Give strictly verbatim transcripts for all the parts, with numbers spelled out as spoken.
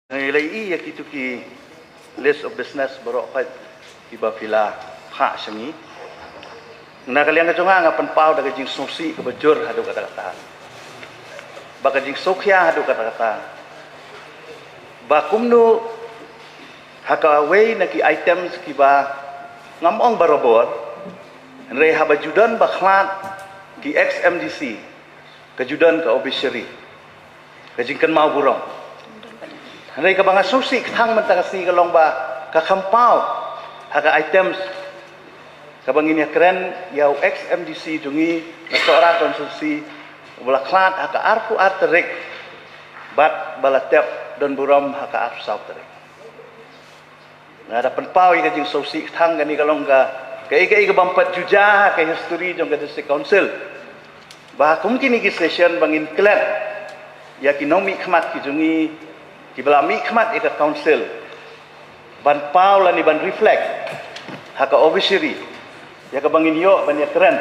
Ngi la ïohi ïa kitu ki list of business baroh pat kiba phi la phah sha ngi. Na ka liang ka jong nga, nga pynpaw da ka jingsngewsih kaba jur haduh katta katta, ba ka jingsngewkhia haduh katta katta, ba kumno ha kawei na ki items kiba ngam ong barabor, hynrei haba ju don ba khlad ki ex M D C, ka ju don ka obituary, ka jingkynmaw burom. Hynrei kaba nga sngewsih kthang mynta ka sngi ka long ba ka kham paw ha ka items kaba ngin ïakren ïa u ex M D C jong ngi na Sohra constituency, uba la khlad ha ka arphew ar tarik bad ba la tep don burom ha ka arphew saw tarik. Nga da pynpaw ïa ka jingsngewsih kthang. Kane ka long ka, kaei kaei ka bym pat ju jia ha ka history jong ka District Council, ba kum kine ki session ba ngin klet ïa ki nongmihkhmat ki jong ngi kiba la mihkhmat ïa ka Council, ban paw lane ban reflect ha ka obituary ïa kaba ngin ïoh ban ïakren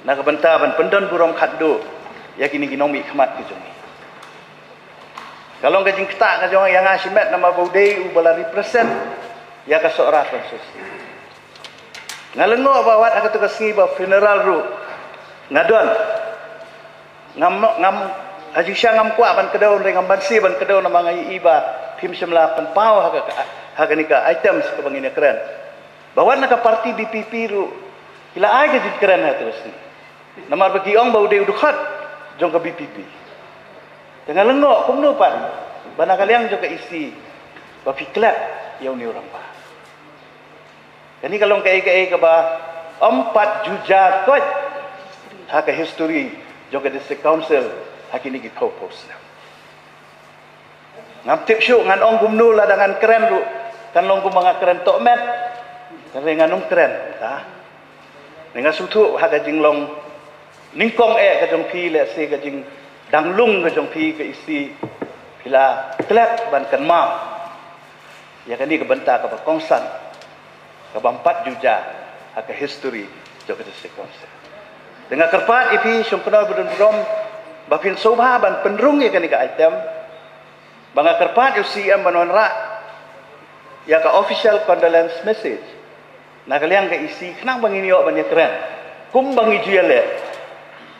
na ka bynta ban pyndon burom khatduh ïa kine ki nongmihkhmat ki jong ngi. Ka long ka jingktah ka jong ïa nga shimet namar ba u dei uba la represent ïa ka Sohra constituency. Nga lyngngoh ba wat ha katu ka sngi ba funeral ruh nga don. Ngam, ngam, ha jingshisha ngam kwah ban kdew, hynrei ngam banse ban kdew namar nga ïohi ba phim shym la pynpaw ha ka, ha kane ka items kaba ngin ïakren. Ba wat na ka party V P P ruh ki la ai ka jingkren ha katu ka sngi, namar ba ki ong ba u dei u dkhot jong ka V P P. Te nga lyngngoh kumno pat ba na ka liang jong ka E C ba phi klet ïa une u rangbah. Kane ka long kaei kaei kaba ym pat ju jia koit ha ka history jong ka District Council ha kine ki phew phew snem. Ngam tip shuh, ngan ong kumno, lada ngan kren ruh kan long kumba nga kren tohmet. Hynrei ngan ym kren, ta. Nga sngewthuh ha ka jinglong nyngkong eh ka jong phi, lehse ka jingdang lung ka jong phi ka E C, phi la klet ban kynmaw ïa kane ka bynta kaba kongsan, kaba ym pat ju jia ha ka history jong ka District Council. Te nga kyrpad ïa phi shongknoi ba don burom ba phin sngewbha ban pynrung ïa kane ka item. Ba nga kyrpad ïa u C M ban wanrah ïa ka official condolence message na ka liang ka E C khnang ba ngin ïoh ban ïakren kumba ngi ju ïaleh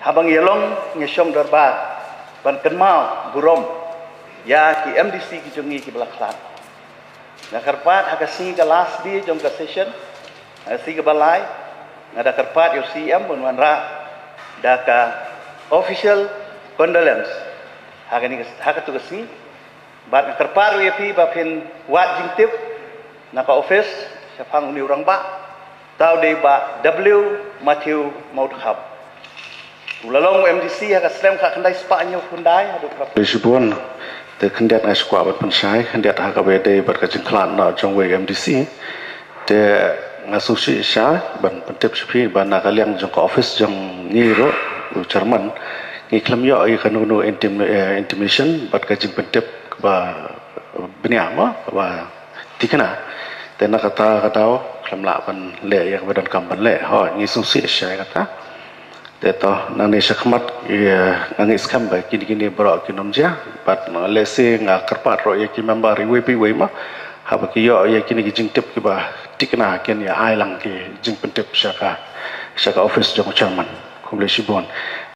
haba ngi ïalong, ngi shong dorbar ban kynmaw burom ïa ki M D C ki jong ngi kiba la khlad. Nga kyrpad ha ka sngi ka last day jong ka session, ha ka sngi kaba lai, nga da kyrpad ïa u C M ban wanrah da ka official condolence ha kane ka, ha katu ka sngi. Bad nga kyrpad ruh ïa phi ba phin wad jingtip na ka office shaphang une u rangbah. Te u dei Bah W Matthew Mawdkhap. U la long M D C ha ka snem khatkhyndai spah hynñiewphew khyndai haduh khatkhyndai. Shibun, te khyndiat nga sngewkwah ban pynshai, khyndiat ha kaba ïadei bad ka jingkhlad noh jong uwei u M D C. Te nga sngewsih shai ban pyntip sha phi ba na ka liang jong ka office jong ngi ruh, u chairman, ngi khlem ïoh ïa kano kano intim-, eh, intimation bad ka jingpyntip kaba bniah mo, kaba thikna. Te na kata ka daw khlem lah ban leh ïa kaba donkam ban leh. Hooid, ngi sngewsih shai kata. Te to, nangne shakhmat, ïa, nga ngeit skhem ba kine kine baroh kin ym jia. Bad lehse nga kyrpad ruh ïa ki member iwei pa iwei mo, haba ki ïoh ïa kine ki jingtip kiba thikna kin ïa ai lang ki jingpyntip sha ka, sha ka office jong u chairman. Khublei shibun.